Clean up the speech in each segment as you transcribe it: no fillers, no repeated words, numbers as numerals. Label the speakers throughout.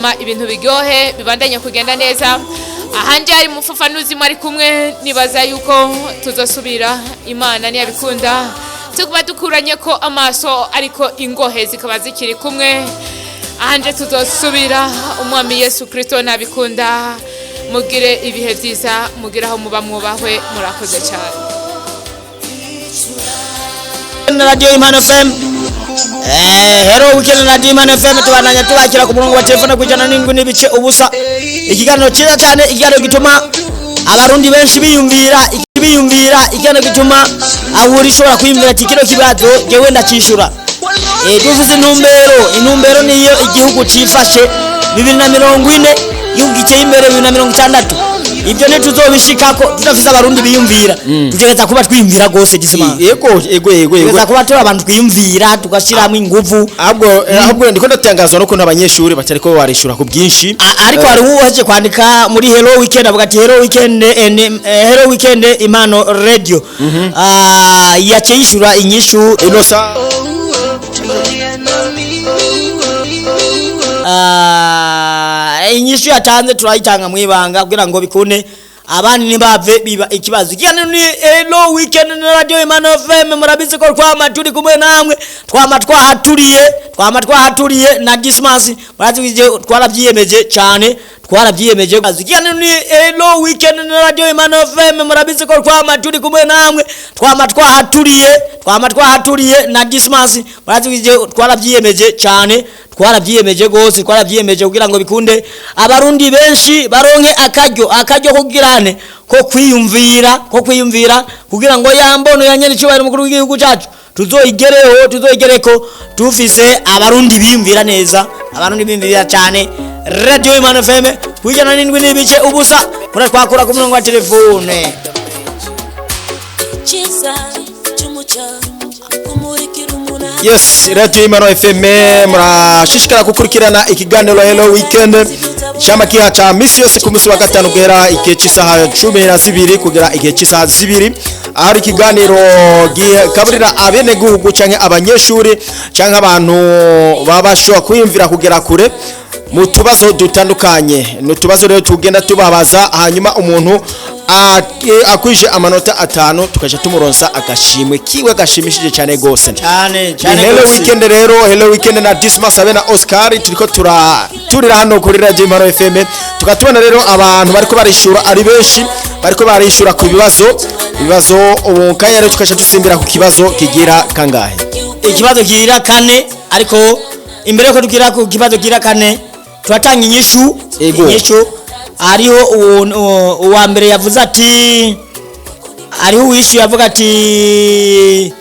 Speaker 1: Ibintu biryohe bibandanye kugenda neza. Ahanje hari umufafanuzi mwari kumwe, nibaza yuko tuzosubira, Imana niyabikunda, tukuba dukuranye ko amaso, ariko ingohe zikaba zikiri kumwe. Ahanje tuzosubira, Umwami Yesu Kristo nabikunda. Mugire ibihe byiza, mugire aho muba mwubahwe. Murakoze cyane.
Speaker 2: Na Radio Imana FM. Hello weekend na Radio Imana FM, tubandanya tubakira ku murongo wa telefone 97.0. Ikiganiro cyiza cyane, ikiganiro gituma abarundi benshi biyumvira, biyumvira, ikiganiro gituma aho uri ushobora kwiyumvira ati kino kibazo jewe ndacishura. Tuvuze intumbero, intumbero niyo igihugu cifashe 2040, igihugu giteye imbere 2060. Ibyo ntituzobishikako tudafise abarundi biyumvira. Tutegereza kuba twiyumvira gose gisima.
Speaker 3: Yego.
Speaker 2: Tutegereza kuba turi abantu twiyumvira, tugashyiramo inguvu.
Speaker 3: Ahubwo ndiko ndatangazwa n'ukuntu abanyeshuri batariko barishura ku bwinshi.
Speaker 2: Ariko hari uwaje kwandika muri Hello Weekend, avuga ati Hello Weekend, Hello Weekend Imano Radio. Yaciye yishura inyishu.
Speaker 3: Inosa.
Speaker 2: Inyishu yatanze turayitanga mwibanga kugira ngo bikunde abandi ntibave biba ikibazo. Ikiganiro ni Hello Weekend na Radio Imano FM. Murabizi ko twama turi kumwe namwe, twama twahaturiye, twama twahaturiye na Dismas. Murazi ko twarabyiyemeje cyane, twarabyiyemeje. Ikiganiro ni Hello Weekend na Radio Imano FM. Murabizi ko twama turi kumwe namwe, twama twahaturiye, twama twahaturiye na Dismas. Murazi ko twarabyiyemeje cyane, twarabyiyemeje gose, twarabyiyemeje kugira ngo bikunde abarundi benshi baronke akaryo, akaryo kugirane ko kwiyumvira, ko kwiyumvira kugira ngo ya mbono ya nyene cyubahiro umukuru w'igihugu cyacu tuzoyigereho, tuzoyigereko tufise abarundi biyumvira neza, abarundi biyumvira cyane. Radio Imana FM 97.0, muratwakura ku murongo wa telefone.
Speaker 4: Cyiza cy'umuco kumurikira umuntu.
Speaker 3: Yes, Radio Imano FM, murashishikara gukurikirana ikiganiro Hello Weekend chama kiha cha misi yose ku munsi wa gatanu guhera igihe cy'isaha 12 kugera igihe cy'isaha 2, ahari ikiganiro gikaburira abenegihugu canke abanyeshuri canke abantu baba bashobora kwiyumvira kugera kure mu tubazo dutandukanye. Ni utubazo rero tugenda tubabaza, hanyuma umuntu akwije amanota 5 tukaja tumuronsa agashimwe kiwe gashimishije cyane gose.
Speaker 2: Cyane
Speaker 3: Ni
Speaker 2: cyane
Speaker 3: Hello
Speaker 2: gose.
Speaker 3: Weekend rero, Hello Weekend na Dismas abe na Oscar, turiko turira hano kuri Radio Impano FM. Tukatubona rero abantu bariko barishura ari benshi, bariko barishura ku bibazo, ibibazo ubu kanya rero tukaca dusimbira ku kibazo kigira kangahe?
Speaker 2: Ikibazo kigira kane, ariko imbere yuko tugira ku kibazo kigira kane turatanga inyishu.
Speaker 3: Ego.
Speaker 2: Inyishu hariho uwa mbere yavuze ati, hariho uwishyuye avuga ati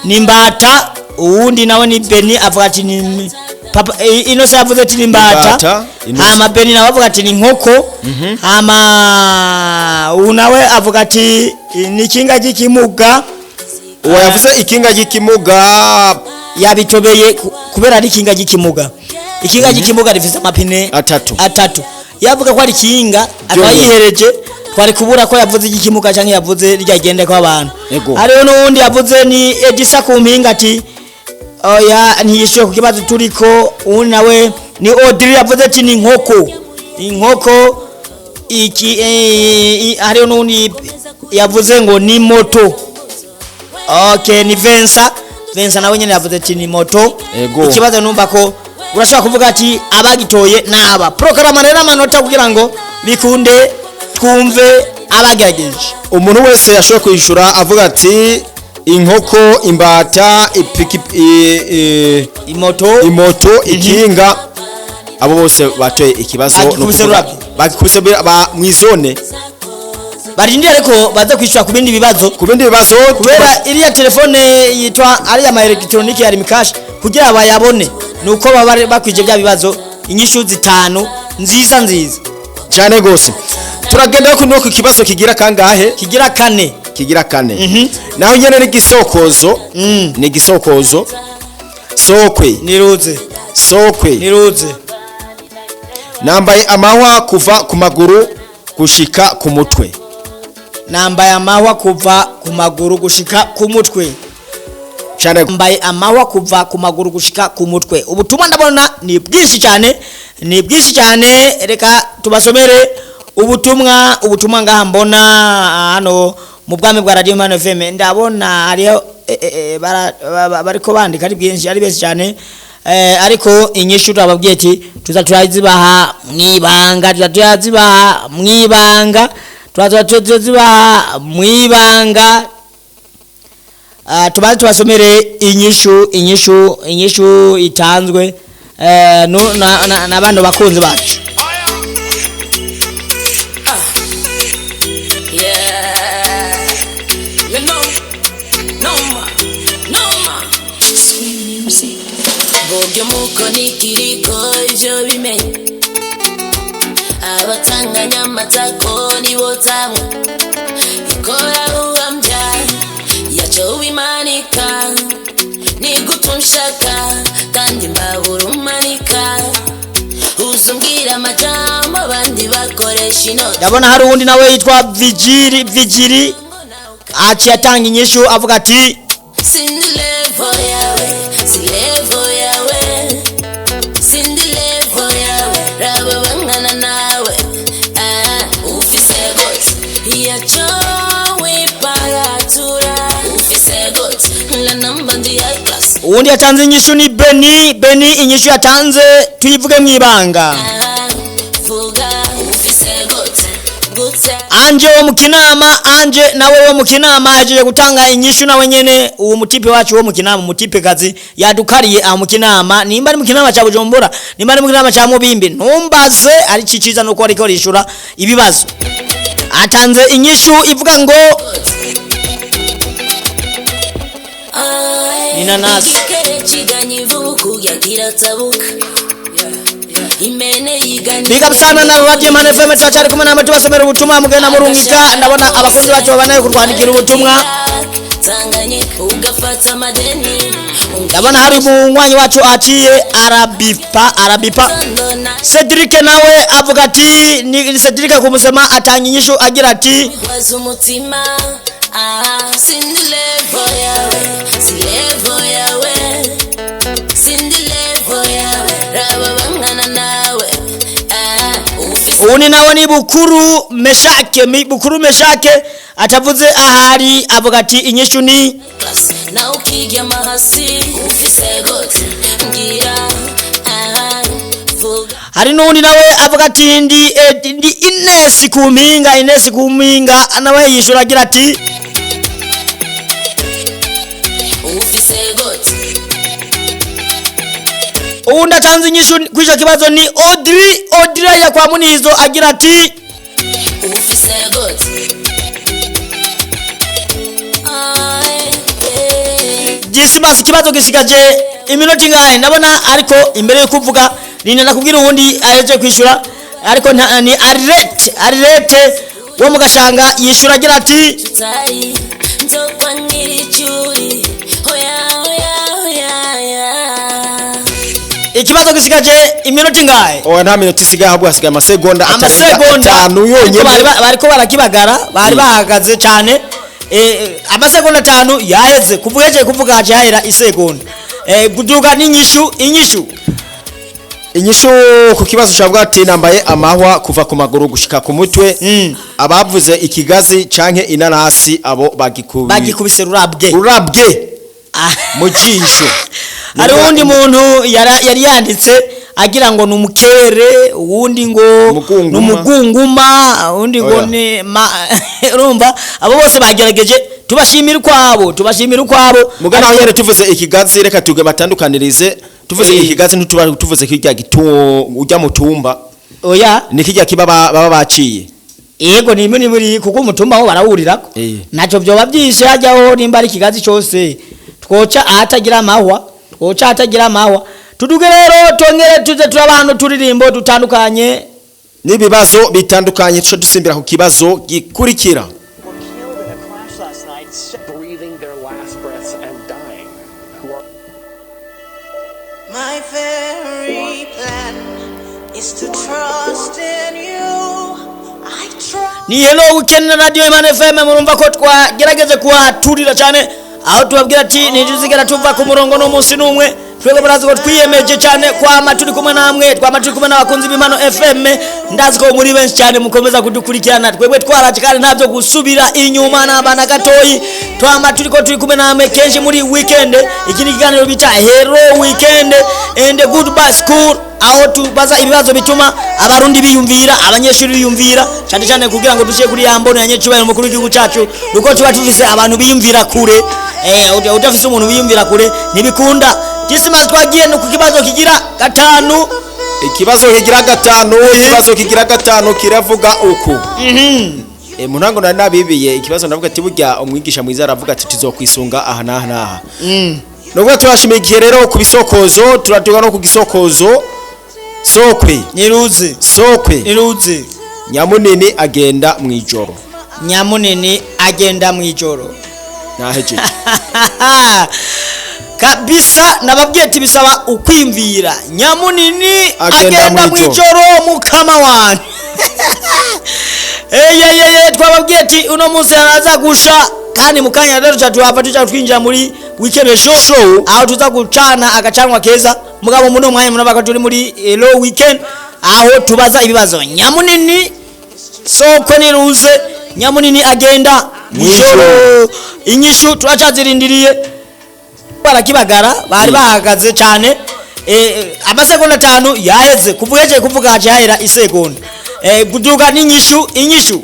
Speaker 2: ni imbata, uwundi nawe ni Beni avuga ati ni papa. Inosa yavuze ati ni imbata.
Speaker 3: Imbata, Innocent.
Speaker 2: Hama Beni nawe avuga ati ni inkoko, hama uwu nawe avuga ati ni ikinga ry'ikimuga.
Speaker 3: Uwo yavuze ikinga ry'ikimuga.
Speaker 2: Yabitobeye kubera ari ikinga ry'ikimuga. Ikinga ry'ikimuga rifite amapine
Speaker 3: Atatu.
Speaker 2: Atatu. Yavuga ko ari ikinga akaba
Speaker 3: Byonyine.
Speaker 2: yihereje, twari kubura ko yavuze iry'ikimuga canke yavuze ryagendeko ko abantu.
Speaker 3: Ego.
Speaker 2: Hariho n'uwundi yavuze ni Edisa ku mpinga ati oya, ntiyishuye ku kibazo turiko. Uwundi nawe ni Audrey yavuze ati ni inkoko, inkoko iki. Hariho n'uwundi yavuze ngo ni moto. Okay, ni Vensa. Vensa nawe nyene yavuze ati ni moto.
Speaker 3: Ego.
Speaker 2: Ikibazo numva ko urashobora kuvuga ati abagitoye naba programa rero amanota kugira ngo bikunde twumve abagerageje.
Speaker 3: Umuntu wese yashoboye kwishura avuga ati inkoko, imbata, ipiki,
Speaker 2: Imoto.
Speaker 3: Imoto, ikinga, abo bose batoye ikibazo.
Speaker 2: Bagikubise
Speaker 3: Ni ukuvuga-
Speaker 2: rurabyo.
Speaker 3: Bagikubise mw'izone.
Speaker 2: Barindira ariko baze kwishura ku bindi bibazo.
Speaker 3: Ku bindi bibazo.
Speaker 2: Kubera iriya telefone yitwa ariya ma electronic ya Rimcash, kugira bayabone nuko baba bakwije bya bibazo inyishu zitanu nziza nziza.
Speaker 3: Cyane gose. Turagenda ko no ku kibazo kigira kangahe?
Speaker 2: Kigira kane.
Speaker 3: Kigira kane naho nyene ni gisokozo, ni gisokozo sokwe.
Speaker 2: Niruze.
Speaker 3: Sokwe.
Speaker 2: Niruze.
Speaker 3: Nambaye amahwa kuva ku maguru gushika ku mutwe.
Speaker 2: Nambaye amahwa kuva ku maguru gushika ku mutwe.
Speaker 3: Cyane.
Speaker 2: Nambaye amahwa kuva ku maguru gushika ku mutwe. Ubutumwa ndabona ni bwinshi cyane. Ni bwinshi cyane. Reka tubasomere ubutumwa. Ubutumwa ngaha mbona hano mu bwami bwa Radio Imana FM, ndabona hariho bariko bandika ari bwinshi, ari benshi cyane. Ariko inyishu turababwiye ati tuza turazibaha mwibanga, tuza turazibaha mwibanga, tuza turazibaha mwibanga. Tubanze tubasomere inyishu itanzwe no, na bano bakunzi bacu.
Speaker 4: Yeah. You know, no ma, no ma. Sweet music. Buryo muko nikiriko ivyo bimenye. Abatanganya amatako nibo tamwe. Ikora uwambya yaco ubimanika. Nigutunshaka kandi mbabura umanika. Uzumbwira amajambo abandi bakoresha inoti.
Speaker 2: Ndabona hari uwundi nawe yitwa Vigiri aciye atanga inyishu avuga ati:
Speaker 4: Sindi level yawe, si level yawe, sindi level yawe, raba bangana nawe, ah, ufise gose, yacowe paratura, ufise gose, la namba ndi high class,
Speaker 2: Uwundi yatanze inyishu ni Beni. Inyishu yatanze tuyivuge mwibanga.
Speaker 4: Ah, vuga, ufise gose, gute.
Speaker 2: Anje wo mu Kinama, Anje nawe wo mu Kinama ahejeje gutanga inyishu nawe nyene. Uwo mutipe wacu wo mu Kinama, mutipe kazi yadukariye aho mu Kinama, nimba ari mu Kinama ca Bujumbura, nimba ari mu Kinama ca Mubimbi, ntumbaze. Ari ciciza nuko ariko rishura ibibazo. Atanze inyishu ivuga ngo Inanasi.
Speaker 4: Igikere kiganya ivubu kiratabuka. Imene yiganya.
Speaker 2: Big up sana na Radio Man FM, turacyari kumwe namwe tubasomera ubutumwa mugenda murungika. Ndabona abakozi bacu babanaye kurwandikira ubutumwa.
Speaker 4: Tanganyika ugafata amadeni.
Speaker 2: Ndabona hari umunywanyi wacu aciye arabipa arabipa. Cedric nawe avuga ati ni Cedric kumusema, atanga inyishu agira ati:
Speaker 4: waza umutima, ah, sindi level yawe, si level yawe, sindi level yawe, raba bangana nawe, ah, ufise.
Speaker 2: Uwundi nawe ni Bukuru Meshake, Bukuru Meshake atavuze ahari, avuga ati inyishu ni
Speaker 4: class na ukiryama hasi ufise gute ngira, ah, vuga.
Speaker 2: Hari n'uwundi nawe avuga ati ndi Ines ku mpinga, Ines ku mpinga nawe yishura agira ati:
Speaker 4: Ufise gute.
Speaker 2: Uwundi atanze inyishu kw'icyo kibazo ni Audrey ya kwa Munizo, agira ati:
Speaker 4: Ufise gute. Ah, eh.
Speaker 2: Gisimasi, ikibazo gisigaje iminota ingahe? Ndabona ariko imbere yo kuvuga nina nakubwira uwundi aheje kwishura, ariko ni Arlete wo mu Gashanga, yishura agira ati:
Speaker 4: Tutari nzokwa nk'icuri, oya oya oya oya.
Speaker 2: Ikibazo gisigaje iminota ingahe?
Speaker 3: Oya, nta minota isigaye, ahubwo hasigaye amasegonda atarenga
Speaker 2: Amasegonda
Speaker 3: 5
Speaker 2: ariko
Speaker 3: yonyine.
Speaker 2: Bariko barakibagara, bari bahagaze cyane. Amasegonda 5 yaheze kuvuga, yagiye kuvuga haciye hahera isegonda. Kuduga n'inyishu, inyishu.
Speaker 3: Inyishu ku kibazo cyavuga ati nambaye amahwa kuva ku maguru gushika ku mutwe, abavuze ikigazi canke inanasi abo bagikubi
Speaker 2: Bagikubise rurabwe.
Speaker 3: Rurabwe
Speaker 2: Ah.
Speaker 3: mu jisho.
Speaker 2: Hari uwundi muntu yari yanditse agira ngo ni umukere, uwundi ngo
Speaker 3: Umugunguma.
Speaker 2: ni umugunguma, uwundi ngo
Speaker 3: Oya.
Speaker 2: ni urumva abo bose bagerageje, tubashimira ukwabo, tubashimira ukwabo.
Speaker 3: Mugana aho nyene tuvuze ikigazi, reka tuge batandukanirize. Tuvuze ikigazi ntituba tuvuze kirya gitu ujya mutumba.
Speaker 2: Oya.
Speaker 3: Ni kirya kiba baba baciye.
Speaker 2: Yego, ni muri kuko umutumba ho barawurirako. Ntacyo byoba byishe hajyaho nimba ari ikigazi cyose twoca ahatagira amahwa, twoca ahatagira amahwa. Tuduge rero tongere tuze turaba hano turirimbo dutandukanye
Speaker 3: n'ibibazo bitandukanye, tuco dusimbira ku kibazo gikurikira.
Speaker 5: Were killed in a crash last night, breathing their last breaths and dying. Who are
Speaker 6: My very plan is to trust in you. I trust.
Speaker 2: Ni Hello Weekend na Radio Imana FM. Murumva ko twagerageje kuhaturira cyane, aho tubabwira ati ntituzigera tuva ku murongo n'umunsi n'umwe. Twebwe murazi ko twiyemeje cyane kwama turi kumwe namwe, twama turi kumwe n'abakunzi b'Impano FM. Ndazi ko muri benshi cyane mukomeza kudukurikirana. Twebwe twaraje kandi ntabyo gusubira inyuma n'abana gatoyi. Twama turi ko turi kumwe namwe kenshi muri weekend. Iki ni ikiganiro bita Hello Weekend and Goodbye School, aho tubaza ibibazo bituma abarundi biyumvira, abanyeshuri biyumvira cyane cyane, kugira ngo dushye kuri ya mbono ya nyecubahiro mukuru w'igihugu cyacu, nuko tuba tufise abantu biyumvira kure. Udafise umuntu wiyumvira kure ntibikunda. Dismas, twagiye no ku kibazo kigira gatanu.
Speaker 3: Ikibazo kigira gatanu, ikibazo kigira gatanu kiravuga uku. Mu ntango nari nabibiye ikibazo, ndavuga ati burya umwigisha mwiza aravuga ati tuzokwisunga aha n'aha n'aha. Nubwo turashimiye igihe rero ku bisokozo, turatuga no ku gisokozo sokwe.
Speaker 2: Niruze.
Speaker 3: Sokwe.
Speaker 2: Niruze.
Speaker 3: Nyamunini agenda mu ijoro.
Speaker 2: Nyamunini agenda mwijoro.
Speaker 3: Nahejeje.
Speaker 2: Kabisa, nababwiye ati bisaba ukwiyumvira. Nyamunini
Speaker 3: agenda
Speaker 2: agenda
Speaker 3: mwijoro.
Speaker 2: Mwijoro mukama wanje. Eyeyeye, twababwiye ati uno munsi araza gusha, kandi mukanya rero tuca tuhava tuca twinjira muri weekend show, aho tuza gucana agacanwa keza. Mugabo muno mwanya murabaka turi muri Hello Weekend, aho tubaza ibibazo. Nyamunini, soko niruze, nyamunini agenda mwijoro. Inyishu turacazirindiriye. Barakibagara bari bahagaze cyane. Amasegonda 5 yaheze kuvuga, yagiye kuvuga haciye hahera isegonda. Kuduga n'inyishu, inyishu.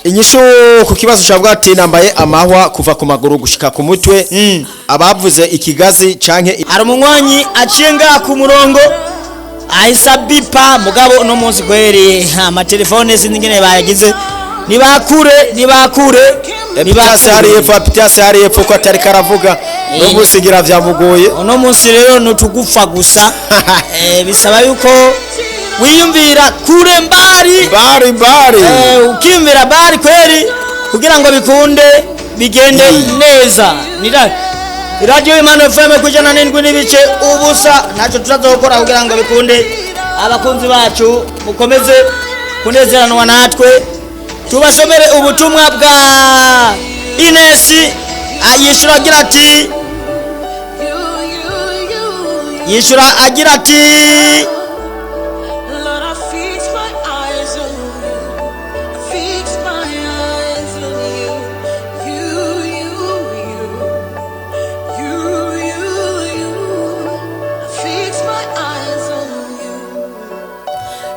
Speaker 3: Inyishu ku kibazo cyavuga ati nambaye amahwa kuva ku maguru gushika ku mutwe. Abavuze ikigazi canke
Speaker 2: Hari umunywanyi aciye ngaha ku murongo ahisa bipa. Mugabo uno munsi kweri amatelefone sinzi ingene bayagize, nibakure, nibakure.
Speaker 3: Epitasi hari epfo, Epitasi hari epfo, ko atari karavuga no musigira vyamugoye.
Speaker 2: Uno munsi rero nutugufa gusa. Bisaba yuko wiyumvira kure mbari.
Speaker 3: Bari bari.
Speaker 2: Ukiyumvira bari kweri kugira ngo bikunde bigende neza. Ni Radio Imana FM 97.0. Ntacyo tutazokora kugira ngo bikunde. Abakunzi bacu mukomeze kunezeranwa natwe. Tubasomere ubutumwa bwa Inesi, ayishura agira ati, yishura agira ati:
Speaker 6: Lord, I fix my eyes on you. I fix my eyes on you. You, you, you. You, you, you. I fix my eyes on you.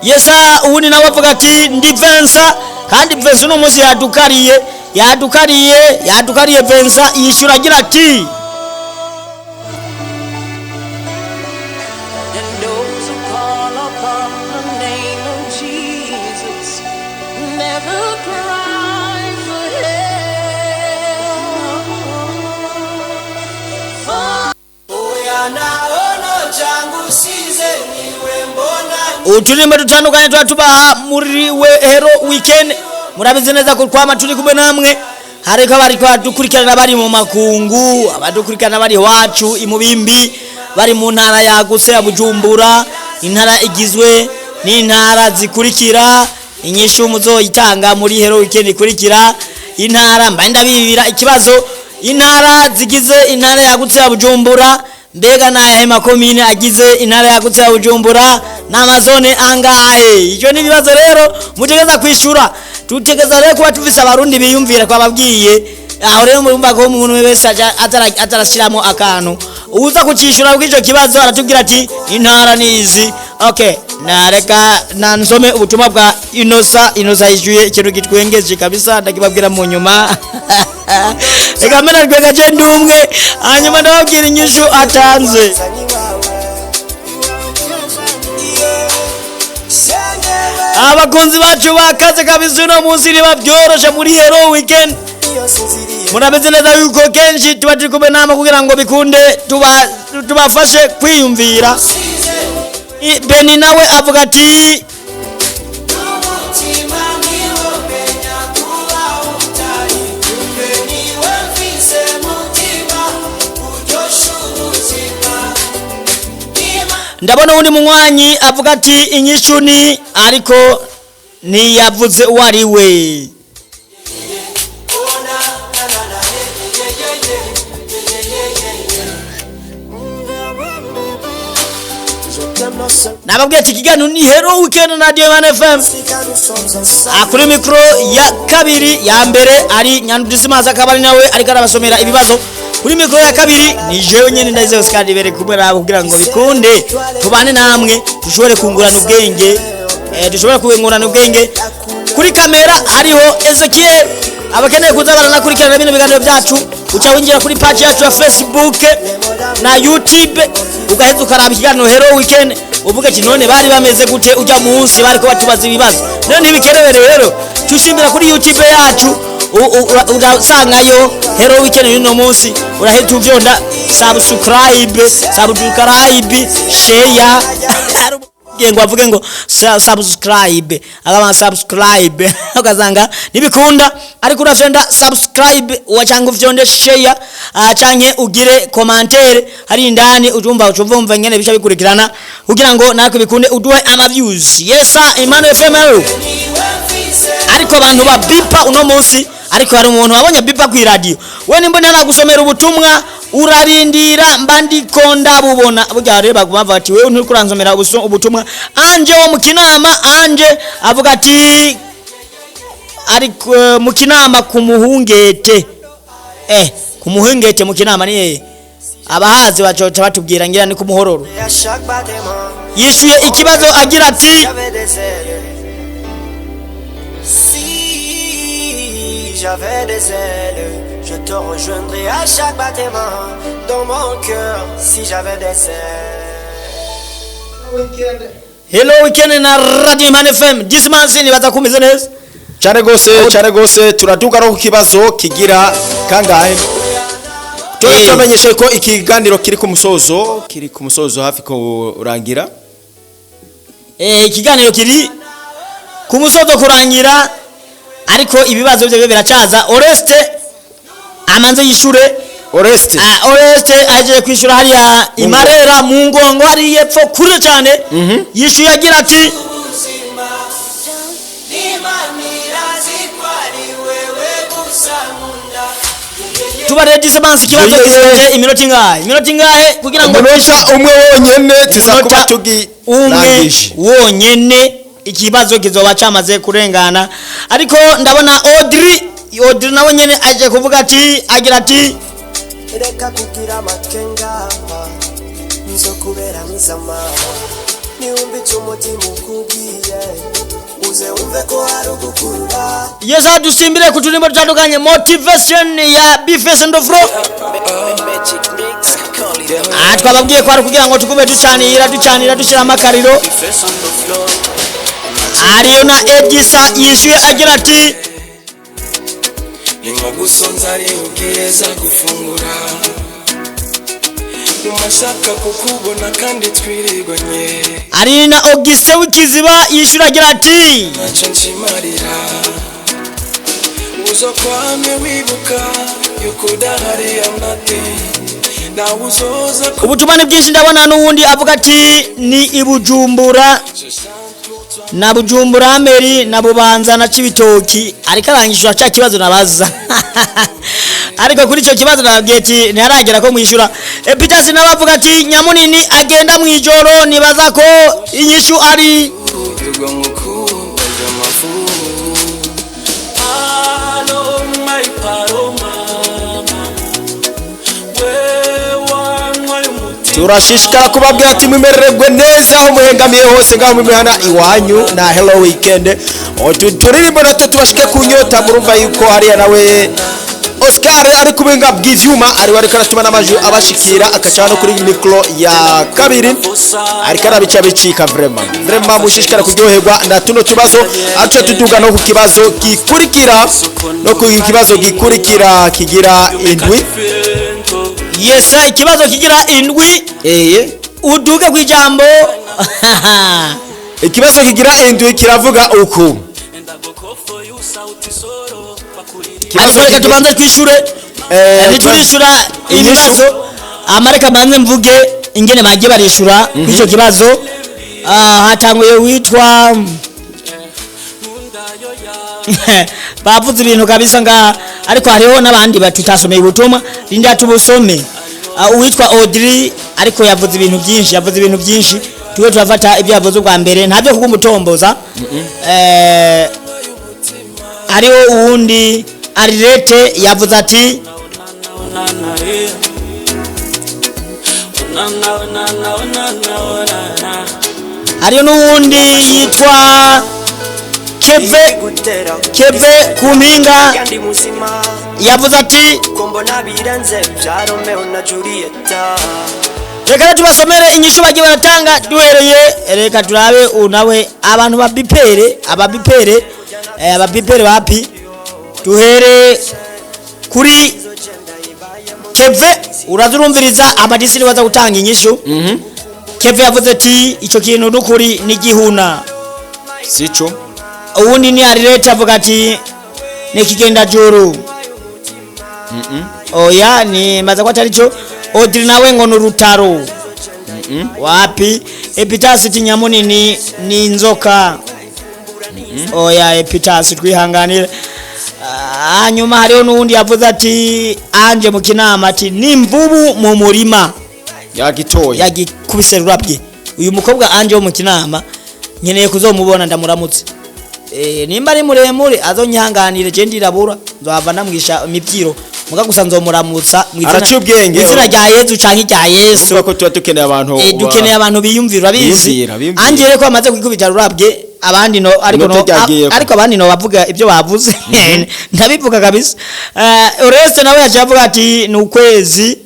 Speaker 2: Yesa. Uwundi nawe avuga ati ndi Vensa, kandi Vensa uno munsi yadukariye, yadukariye, yadukariye. Vensa yishura agira ati:
Speaker 6: And those who call upon the name of Jesus never cry for help. For
Speaker 2: Uturimbo dutandukanye tuba tubaha muri we Hello Weekend. Murabizi neza ko twama turi kumwe namwe. Hariko abariko badukurikirana bari mu makungu, abadukurikirana bari iwacu imubimbi, bari mu ntara yagutse ya Bujumbura, intara igizwe n'intara zikurikira. Inyishu muzoyitanga muri Hello Weekend ikurikira. Intara mbaye ndabibira ikibazo: intara zigize intara yagutse ya Bujumbura, mbega n'ayahe makomine agize intara yagutse ya Bujumbura n'amazone angahe? Icyo ni ibibazo rero mutegeza kwishura. Tutegeza rero kuba tufise abarundi biyumvira, twababwiye. Aho rero murumva ko umuntu wese aja atarashiramo akantu, uza kucishura kuri ico kibazo aratubwira ati intara nizi. Okay, nareka nansome ubutumwa bwa Inosa. Inosa yishuye ikintu gitwengeje kabisa, ndakibabwira mu nyuma. Reka mbere twega je ndumwe, hanyuma ndababwira inyishu atanze. Abakunzi bacu bakaze kabisa, uno munsi ntibabyoroshe muri Hello Weekend. Murabizi neza yuko kenshi tuba turi kumwe namwe kugira ngo bikunde tubafashe kwiyumvira. Beni nawe avuga ati: Ndabona uwundi munywanyi avuga ati inyishu ni, ariko ntiyavuze uwo ari we. Nababwiye ati ikiganiro ni Hello Weekend na Radio Imana FM. Kuri mikro ya kabiri, ya mbere ari Nyandudisimazi, akaba ari nawe ariko arabasomera ibibazo. Kuri mikro ya kabiri ni jewe nyene Ndayizeye Oscar bere kumwe nabo kugira ngo bikunde tubane namwe, dushobore kungurana ubwenge, dushobore kungurana ubwenge. Kuri kamera hariho Ezekiel. Abakeneye kuza baranakurikirana bino biganiro byacu, uca winjira kuri page yacu ya Facebook na YouTube, ugaheza ukaraba ikiganiro Hello Weekend, uvuge ati none bari bameze gute ujya munsi bariko batubaza ibibazo? None ntibikenewe rero tushimbira kuri YouTube yacu, urasangayo Hello Weekend y'uno munsi, urahita uvyonda subscribe, subscribe, share ngo avuge ngo subscribe, akaba subscribe ukasanga ntibikunda, ariko urafyonda subscribe wa cyangwa ufyonde share, canke ugire commentaire hari indani, ucumva ucumva ngene bisha bikurikirana kugira ngo natwe bikunde uduhe ama views. Yesa Emmanuel FM. Ariko abantu ba bipa uno munsi, ariko hari umuntu wabonye bipa ku radio, we nimba ntaragusomera ubutumwa urarindira mba ndiko ndabubona. Burya rero baguma bavuga ati wewe nturiko uransomera ubutumwa. Anje wo mu Kinama, Anje avuga ati ari mu Kinama ku Muhungete, ku Muhungete mu Kinama ni hehe? Abahazi bacoca batubwira, ngira ni ku Muhororo. Yishuye ikibazo agira ati:
Speaker 7: J'avais des ailes. Si j'avais des ailes, je te rejoindrais à chaque battement dans mon cœur. Si j'avais des ailes.
Speaker 2: Hello Weekend na Radio Imana FM. Dismansi, nibaza kumeze neza.
Speaker 3: Cyane gose, cyane gose. Turaduga no ku kibazo kigira kangahe? Turamenyesha ko ikiganiro kiri ku musozo, kiri ku musozo, hafi kurangira.
Speaker 2: Ikiganiro kiri ku musozo kurangira, ariko ibibazo byo biracaza. Oreste amanze yishure.
Speaker 3: Oreste.
Speaker 2: Oreste aje kwishura hariya Imarera mu Ngongo, hari yepfo kure cyane. Yishuye agira ati: tubarire Dismansi ikibazo
Speaker 3: Yeye.
Speaker 2: gisigaje iminota ingahe? Iminota ingahe kugira ngo
Speaker 3: Umunota umwe wonyene tuza kuba
Speaker 2: Umunota umwe
Speaker 3: tugirangije.
Speaker 2: wonyene, ikibazo kizoba cyamaze kurengana. Ariko ndabona Audrey, Audrey nawe nyene aje kuvuga ati, agira ati:
Speaker 7: Reka kugira amakenga, nzokubera mwiza, niwumva icyo umutima ukubwiye, uze wumve ko hari ugukunda.
Speaker 2: Yesa dusimbire ku turimbo dutandukanye, Motivation ya Bface Ndofro. Twababwiye ko ari kugira ngo tugume ducanira, ducanira, dushyiramo akariro. Ariyo na Edisa yishyuye agira ati:
Speaker 8: Ni nko gusonza ari ubwiza gufungura mumashaka kukubona kandi twirirwanye.
Speaker 2: Ari na Auguste w'Ikiziba yishyura agira ati:
Speaker 8: Ntacyo nshimarira uzo kwame wibuka yuko udahari amate nawe uzoza ku
Speaker 2: Ubutumwa ni bwinshi. Ndabona n'uwundi avuga ati ni i Bujumbura na Bujumbura Meri na Bubanza na Cibitoki, ariko arangishura cya kibazo nabaza. Ariko kuri icyo kibazo nababwiye ati ntiharagera ko mwishyura. Epitasi nawe avuga ati nyamunini agenda mu ijoro, nibaza ko inyishu ari
Speaker 8: urwo ngukunda amafu. Paloma, paloma, we wanywaye umutima.
Speaker 3: Turashishikara kubabwira ati mwimererwe neza aho muhengamiye hose, ngaho mumihana iwanyu na Hello Weekend. Utu turirimbo natwo tubashike ku nyota. Murumva yuko hariya nawe Oscar ari kubenga bw'ivyuma, ari ariko aratuma n'amajwi abashikira, akaca no kuri mikro ya kabiri ariko arabica bicika. Vraiment, vraiment, mushishikara kuryoherwa na tuno tubazo. Aca tuduga no ku kibazo gikurikira, no ku kibazo gikurikira kigira indwi.
Speaker 2: Yesa, ikibazo kigira indwi. Uduge ku ijambo.
Speaker 3: Ikibazo kigira indwi kiravuga uku.
Speaker 2: Ariko reka tubanze twishure. Ntiturishura ibibazo, amareka mbanze mvuge ingene bagiye barishura kuri icyo kibazo. Hatanguye witwa, bavuze ibintu kabisa nga, ariko hariho n'abandi batutasomeye ubutumwa, rinda tubusome. Uwitwa Audrey ariko yavuze ibintu byinshi, yavuze ibintu byinshi. Tuwe turafata ibyo yavuze ubwa mbere, ntabyo kugumutomboza. Hariho uwundi Arirete yavuze ati hariho n'uwundi yitwa Keve Keve ku mpinga
Speaker 7: Kandi muzima
Speaker 2: yavuze ati
Speaker 7: ko mbona birenze bya Romeo na Julieta.
Speaker 2: Reka rero tubasomere inyishu bagiye baratanga duhereye, reka turabe unawe abantu ba bipere, ababipere, ababipere bapi. Duhere kuri Keve, urazurumviriza amadisi nibaza gutanga inyishu. Keve yavuze ati ico kintu nukuri ni gihuna.
Speaker 3: Sico.
Speaker 2: Uwundi ni Arirete avuga ati ni kigenda juru. Oya, ni maza ko atari cyo. Odri nawe ngo nurutaro. Wapi? Epitasi tinyamunini ni inzoka. Oya Epitasi, twihanganire. Hanyuma hariho n'uwundi yavuze ati anje mu kinama ati ni imvubu mu murima.
Speaker 3: Yagitoye.
Speaker 2: Yagikubise rurabye. Uyu mukobwa anje wo mu kinama nkeneye kuzomubona ndamuramutse. Nimba ari muremure azonyihanganire, je ndirabura nzohava ndamwisha imivyiro, muga gusa nzomuramutsa mw'izina-
Speaker 3: Araciye ubwenge.
Speaker 2: Mw'izina rya Yezu canke rya Yesu.
Speaker 3: Urumva ko tuba dukeneye abantu
Speaker 2: Dukeneye abantu biyumvira, urabizi.
Speaker 3: Biyumvira, biyumvira.
Speaker 2: Anje rero ko bamaze kwikubita rurabye, abandi no ariko no
Speaker 3: Inota ryagiyeko.
Speaker 2: ariko abandi no bavuga ibyo bavuze ndabivuga kabisa. Oreste nawe yaciye avuga ati ni ukwezi.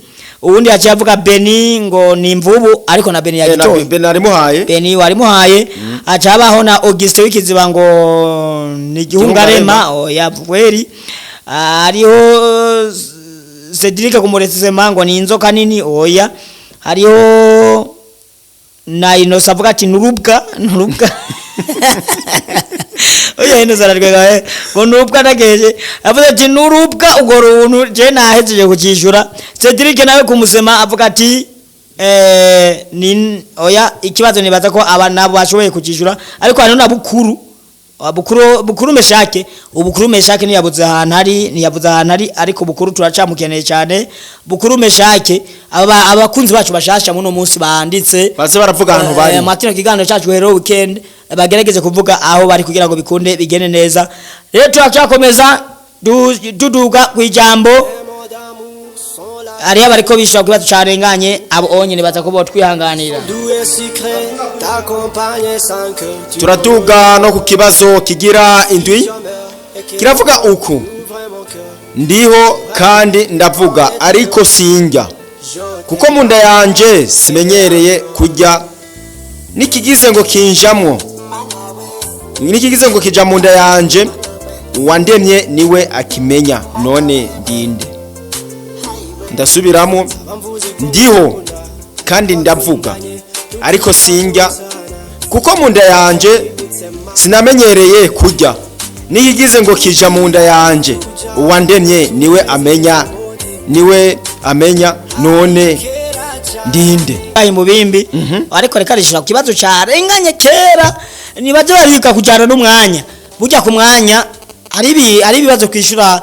Speaker 2: Uwundi yaciye avuga Beni ngo ni imvubu, ariko na Beni yagitoye.
Speaker 3: Ben arimuhaye.
Speaker 2: Beni warimuhaye. Aca habaho na Auguste w'ikiziba ngo ni igihungarema. Oya kweri. Hariho Cedric kumuresema ngo ni inzoka nini. Oya. Hariho na Inosa avuga ati nurubwa, nurubwa. Oya Inosa ararwega ngo nurubwa nageje avuze ati nurubwa ubwo runtu je nahejeje kukishura. Cedric nawe kumusema avuga ati ni oya, ikibazo nibaza ko aba nabo bashoboye kukishura, ariko hariho na Bukuru. Bukuru, Bukuru Meshake, ubukuru Meshake ntiyabuze ahantu ari, ntiyabuze ahantu ari, ariko Bukuru turacamukeneye cyane. Bukuru Meshake, aba abakunzi bacu bashasha muno munsi banditse
Speaker 3: Baze baravuga ahantu bari.
Speaker 2: Mwakino kiganiro cyacu Hero Weekend, bagerageze kuvuga aho bari kugira ngo bikunde bigende neza. Rero turacakomeza duduga ku ijambo. Hariho abariko bishura ku kibazo carenganye, abo onyene baza kuba twihanganira.
Speaker 7: Doux et sucré, t'accompagner sans que tu
Speaker 3: Turaduga no ku kibazo kigira indwi kiravuga uku:
Speaker 7: ouvres mon cœur.
Speaker 3: Ndiho kandi ndavuga, ariko sinjya, kuko mu nda yanje simenyereye kurya nikigize ngo kinjamwo, nikigize ngo kija mu nda yanje, uwandemye niwe akimenya. None ndinde? Ndasubiramo: ndiho kandi ndavuga, ariko sinjya, kuko mu nda yanje sinamenyereye kurya niyigize ngo kija mu nda yanje, uwandemye niwe amenya, niwe amenya. None ndinde?
Speaker 2: Ayi mubimbi ariko reka rishira ku kibazo carenganye kera, nibaje bariga kujana n'umwanya. Burya ku mwanya ari ibibazo kwishura,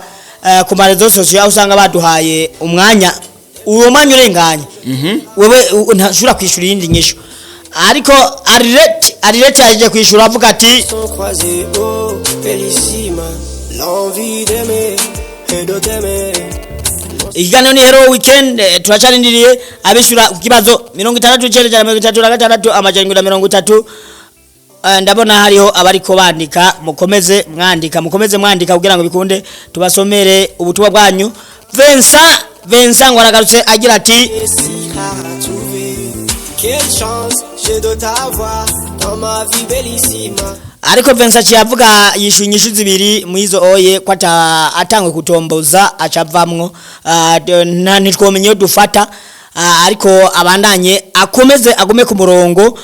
Speaker 2: ku ma réseaux sociaux aho usanga baduhaye umwanya, uwo mwanya urenganye wewe ntashobora kwishura iyindi nyishu. Ariko Arirete yaje kwishura avuga ati
Speaker 7: Sont croisés, oh, bellissima, l'envie d'aimer et de t'aimer.
Speaker 2: Ikiganiro ni Hero Weekend, turacarindiriye abishura ku kibazo 69 ijana 36 730. Ndabona hariho abariko bandika, mukomeze mwandika, mukomeze mwandika kugira ngo bikunde tubasomere ubutumwa bwanyu. Vincent ngo aragarutse agira ati
Speaker 7: Et si rare à trouver, quelle chance j'ai de t'avoir dans ma vie bellissima.
Speaker 2: Ariko Vincent aciye avuga yishuye inyishu zibiri mwizo oye ko atangwe kutomboza acavamwo. Ntitwomenye iyo dufata. Ariko abandanye akomeze agume ku murongo.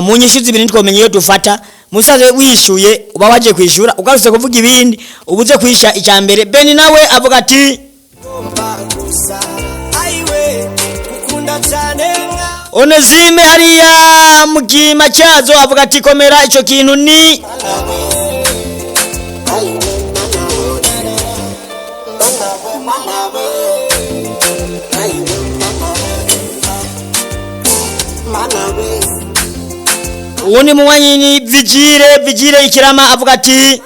Speaker 2: Mu nyishu zibiri ntitwomenye iyo dufata. Musaze wishuye uba waje kwishura, ugarutse kuvuga ibindi ubuze kwisha icya mbere. Beni nawe avuga ati
Speaker 7: Ngomba gusa, ayiwe, ukunda cyane nka
Speaker 2: Onezime hariya mu kima cyazo avuga ati komera, ico kintu ni Uwo ni munywanyi ni Vigile, Vigile Ikirama avuga ati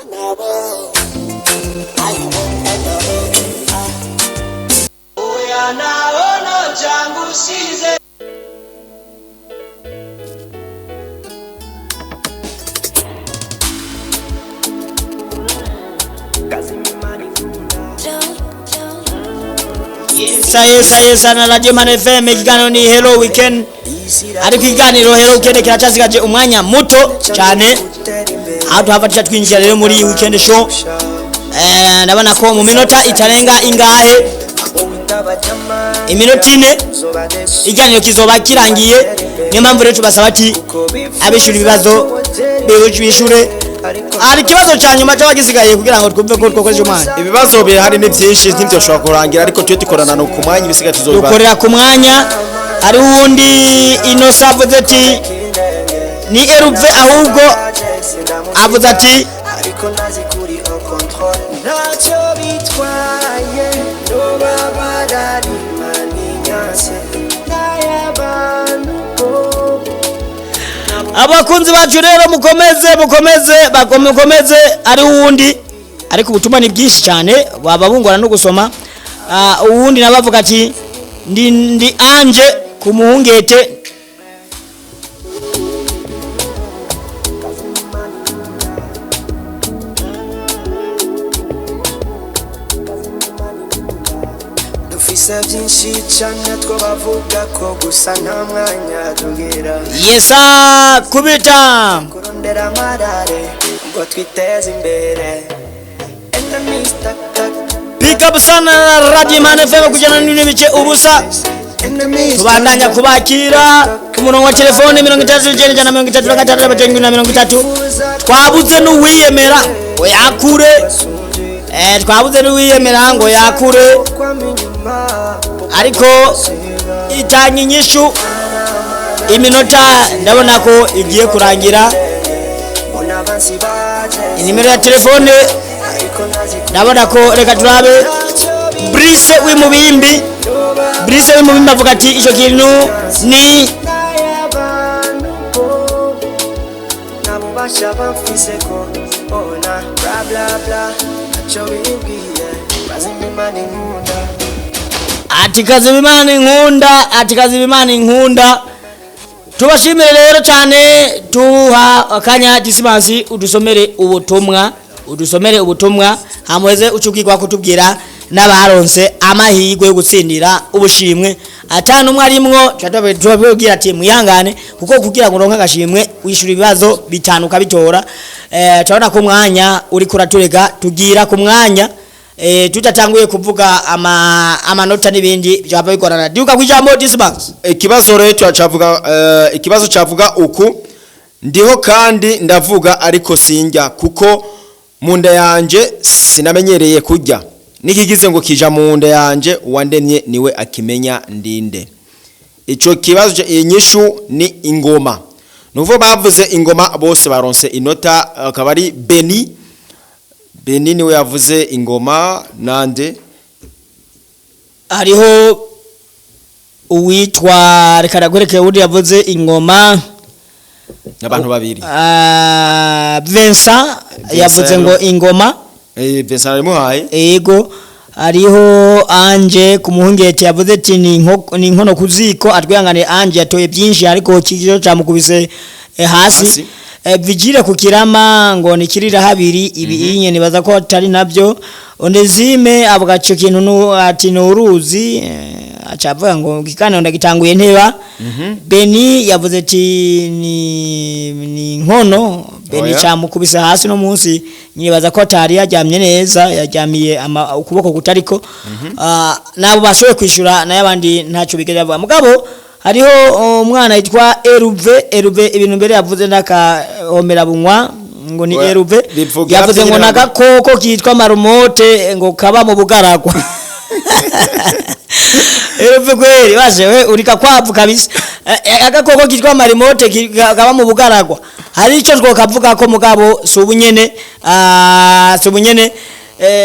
Speaker 2: Yesa yesa yesa na Radio Man FM, ikiganiro ni Hello Weekend. Ariko ikiganiro Hello Weekend kiracasigaje umwanya muto cyane, aho tuhava tuca twinjira rero muri weekend show. Ndabona ko mu minota itarenga ingahe, iminota 4, ikiganiro kizoba kirangiye. Niyo mpamvu rero tubasaba ati abishura ibibazo bishure. Hari ikibazo cya nyuma cyaba gisigaye kugira ngo twumve ko twakoresha umwanya.
Speaker 3: Ibibazo bihari ni byinshi, ntibyoshobora kurangira, ariko tujye dukorana no ku mwanya, ibisigaye tuzobibaza.
Speaker 2: Dukorera ku mwanya. Hari uwundi Innocent avuze ati ni Eruve, ahubwo avuze ati
Speaker 7: ariko ntazi kuri en control, ntacyo bitwaye nobabara rimaninyanse n'ay'abantu bo.
Speaker 2: Abakunzi bacu rero mukomeze mukomeze mukomeze. Ari uwundi, ariko ubutumwa ni bwinshi cyane baba bungora no gusoma. Uwundi nabavuga ati ndi anje ku muhungete.
Speaker 7: Dufise byinshi cyane two bavuga ko gusa nta mwanya tugira.
Speaker 2: Yesa kubita
Speaker 7: kurondera amarare ngo twiteze imbere. Enemies tak tak.
Speaker 2: Pick up sana Radio Man FM kujana n'ibice ubusa.
Speaker 7: Enemies.
Speaker 2: Tubandanya kubakira ku murongo wa telefone 39 136 30. Twabuze n'uwiyemera ngo yakure. Twabuze n'uwiyemera ngo yakure, ariko itanga inyishu. Iminota ndabona ko igiye kurangira. Inimero ya telefone ndabona ko, reka turabe. Brice w'Imubimbi, Brice w'Imubimbi avuga ati icyo kintu ni ati kaziba Imana inkunda, ati kaziba Imana inkunda. Tubashimire rero cyane, tuha akanya Disimasi udusomere ubutumwa, udusomere ubutumwa hamuheze ucukirwa kutubwira n'abaronse amahirwe yo gutsindira ubushimwe. Atanu umwe arimwo, tubabwira ati mwihangane, kuko kugira ngo uronke agashimwe wishura ibibazo 5 ukabitora. Turabona ko umwanya uri kuraturega, tugira ku mwanya tutatanguye kuvuga amanota n'ibindi byaba bigorana. Duka kwijambo Dismas.
Speaker 3: Ikibazo rero cyavuga, ikibazo cyavuga uku: ndiho kandi ndavuga ariko sinjya, kuko mu nda yanje sinamenyereye kurya, nikigize ngo kija mu nda yanje uwandemye niwe akimenya ndinde. Ico kibazo, inyishu ni ingoma. Nuvo bavuze ingoma bose baronse inota, akaba ari Beni. Beni niwe yavuze ingoma nande.
Speaker 2: Hariho uwitwa, reka ndagwereke uwundi yavuze ingoma.
Speaker 3: Abantu babiri.
Speaker 2: Vincent yavuze ngo ingoma.
Speaker 3: Vincent arimuhaye.
Speaker 2: Ego. Hariho Anje ku muhungete yavuze ati ni inkono ku ziko. Atwihangane Anje yatoye byinshi ariko kijo camukubise hasi.
Speaker 3: Hasi.
Speaker 2: Vigile ku Kirama ngo nikirira habiri ibi inye nibaza ko atari nabyo. Onezime avuga ico kintu ati ni uruzi, aca avuga ngo kikana ndagitanguye nteba. Beni yavuze ati ni inkono. Beni
Speaker 3: Oya.
Speaker 2: camukubise hasi no munsi, nyibaza ko atari yaryamye neza, yaryamiye ukuboko kutariko. Nabo bashoboye kwishura, nayo abandi ntacyo bigeze bavuga. Mugabo hariho umwana yitwa Eruve, Eruve ibintu mbere yavuze ndakahomera bunywa ngo ni
Speaker 3: Oya,
Speaker 2: Eruve
Speaker 3: bivuga
Speaker 2: yavuze ngo
Speaker 3: byinshi.
Speaker 2: nagakoko kitwa marumote ngo kaba mu bugaragwa. Eruve kweli bashe we urika kwavu kabisa. Agakoko kitwa marimote kaba mu bugaragwa. Hari ico twokavuga ko mugabo si ubunyene, si ubunyene.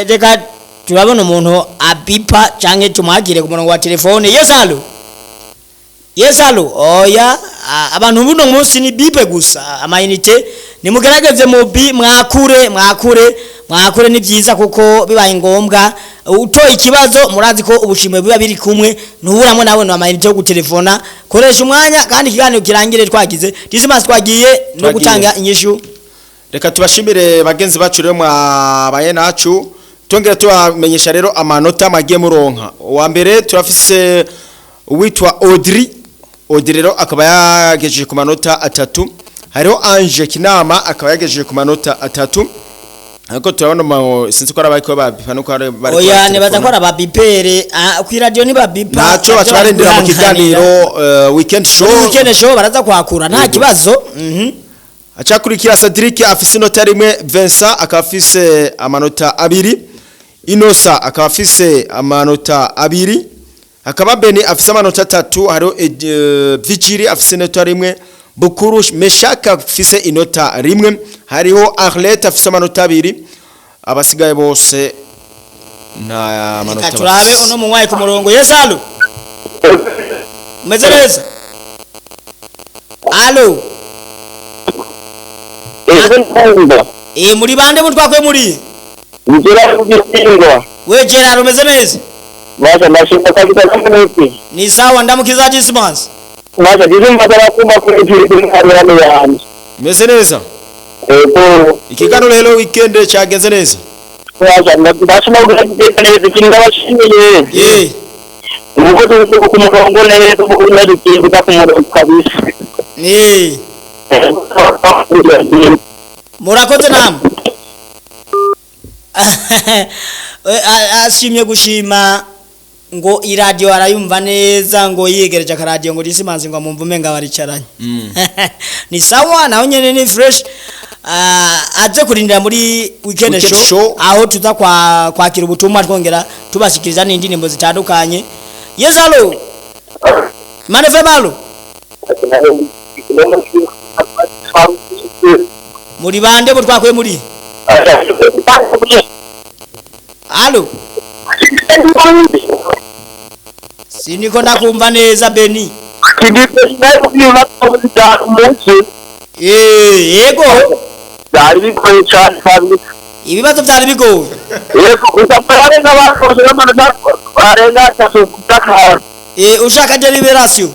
Speaker 2: Reka turabona umuntu abipa canke tumwakire ku murongo wa telefone. Yes, allo. Yes, allo. Oya, abantu buno munsi ni bipe gusa amayinite, nimugerageze mubi mwakure mwakure mwakure, ni byiza kuko bibaye ngombwa utoye ikibazo murazi ko ubushimwe biba biri kumwe, ntuburamwe nawe no amayinite yo gutelefona. Koresha umwanya kandi ikiganiro kirangire twagize Dismas, twagiye no
Speaker 3: Twagiye.
Speaker 2: gutanga inyishu.
Speaker 3: Reka tubashimire bagenzi bacu rero mwabaye nacu, tongera tubamenyesha rero amanota mwagiye muronka. Uwa mbere turafise uwitwa Audrey. Audrey rero akaba yagejeje ku manota 3. Hariho Ange Kinama akaba yagejeje ku manota 3, ariko turabona sinzi ko ari abariko babipa nuko ari bariko
Speaker 2: Oya, nibaza
Speaker 3: baratelefona.
Speaker 2: ko ari ababipere ku iradiyo nibabipa.
Speaker 3: Naco bacarindira mu kiganiro weekend show.
Speaker 2: Muri weekend show baraza kwakura nta
Speaker 3: Yego.
Speaker 2: kibazo.
Speaker 3: Acakurikira Cedric afise inota 1, Vincent akaba afise amanota 2, Inosa akaba afise amanota 2, hakaba Beni afise amanota 3, hariho Vigiri afise inota 1, Bukuru Meshaka afise inota 1, hariho Arlette afise amanota 2, abasigaye bose nta manota
Speaker 2: Reka turabe
Speaker 3: bafise.
Speaker 2: uno munywayi ku murongo. Yes, allo. Umeze neza? Allo. Muri bande mutwakwe muri?
Speaker 9: Ngira kubitingwa.
Speaker 2: We Gerard, umeze neza?
Speaker 9: Masha ndashima kabisa kamwe.
Speaker 2: Ni sawa, ndamukiza Dismas.
Speaker 9: Masha dizo mbazara kumba kuri turi hano yanjye.
Speaker 3: Meze neza?
Speaker 9: Ego.
Speaker 3: Ikiganiro rero weekend cyagenze neza.
Speaker 9: Masha ndashima kugira neza ikintu ndabashimiye. Ubwo turi ku murongo neza ubu ndagiye ku murongo kabisa.
Speaker 2: Murakoze namwe. Ashimye gushima ngo iradiyo arayumva neza, ngo yiyegereje akaradiyo ngo Dismas ngo amumve umenga baricaranye. Ni sawa, naho nyene ni fresh. Aze kurindira muri weekend
Speaker 3: Weekend
Speaker 2: show,
Speaker 3: show.
Speaker 2: Aho tuza kwa kwakira ubutumwa twongera tubashikiriza n'indirimbo zitandukanye. Yes, allo. Manefe malo. Muri bande mutwakwe muri? Allo. Siniko ndakumva neza, Beni. Yego.
Speaker 9: Byari bigoye cyane kabisa.
Speaker 2: Ibibazo byari bigoye.
Speaker 9: Yego, gusa barenga bakoze n'amanota barenga 3 kudakara.
Speaker 2: Ushaka deliberation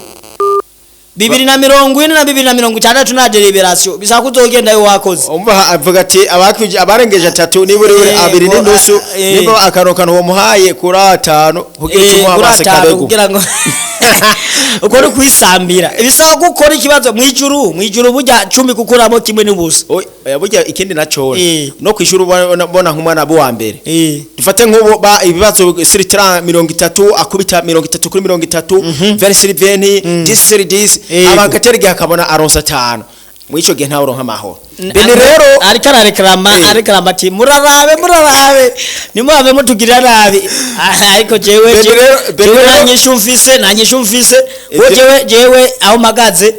Speaker 2: 2040 na 2060 na deliberation bisaba kuzogendayo wakoze.
Speaker 3: Umva avuga ati abakwije abarengeje 3 niburi 2 n'inusu, niba akaronkano uwo muhaye kuri 5 kugira icyo
Speaker 2: Kuri
Speaker 3: base
Speaker 2: 5
Speaker 3: kabego.
Speaker 2: Kugira ngo uko ni kwisambira, bisaba gukora ikibazo mwijuru mwijuru burya 10 gukuramo kimwe n'ubusa.
Speaker 3: Oya, burya ikindi naco no kwishura ubona nk'umwana bo wa mbere, dufate nk'ubu ba ibibazo siritra 30 akubita 30 kuri 30, verse 20, 10 sur 10, abagatera igihe akabona aronsa 5, muri ico gihe ntawe uronka amahoro. Bene rero
Speaker 2: ariko arareklama, areklama ati murarabe murarabe nimuhave mutugirira nabi. Ariko jewe
Speaker 3: Bene bene
Speaker 2: jewe
Speaker 3: rero-
Speaker 2: nanyishu mfise, nanyishu mfise wo jewe jewe aho mpagaze,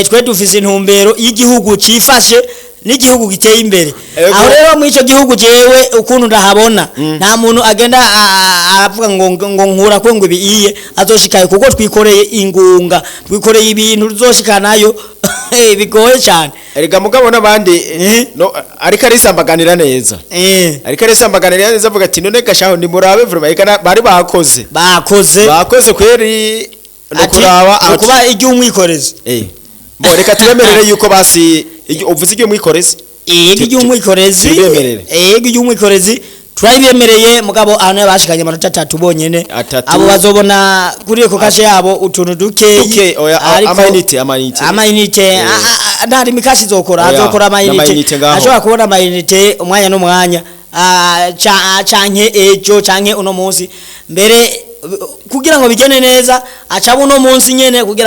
Speaker 2: twe dufise intumbero y'igihugu cifashe n'igihugu giteye imbere. Aho rero muri ico gihugu jewe ukuntu ndahabona, nta muntu agenda aravuga ngo nkura ko ngo ibiiye azoshikayo, kuko twikoreye ingunga, twikoreye ibintu tuzoshikanayo bigoye cyane.
Speaker 3: Erega mugabo n'abandi no ariko arisambaganira neza. Ariko arisambaganira neza avuga ati none gashaho ni murabe vraiment eka bari bakoze.
Speaker 2: Bakoze.
Speaker 3: Bakoze kweri no
Speaker 2: Ati,
Speaker 3: kuraba
Speaker 2: ni ukuba iry'umwikorezi.
Speaker 3: Bo reka tubemerere yuko basi uvuze iry'umwikorezi.
Speaker 2: Yego, iry'umwikorezi.
Speaker 3: Tubemerere.
Speaker 2: Yego, iry'umwikorezi turabibemereye, mugabo ahantu bashikanye amanota 3 bonyene.
Speaker 3: 3.
Speaker 2: Abo bazobona kuri eko kashe yabo utuntu dukeyi.
Speaker 3: Duke, oya,
Speaker 2: Ariko
Speaker 3: amayinite, amayinite.
Speaker 2: Amayinite, nta rimikashi izokora,
Speaker 3: Oya,
Speaker 2: azokora amayinite.
Speaker 3: n'amayinite ngaho.
Speaker 2: Ashobora kubona amayinite umwanya n'umwanya, canke ejo canke uno munsi mbere, kugira ngo bigende neza aca uno munsi nyene kugira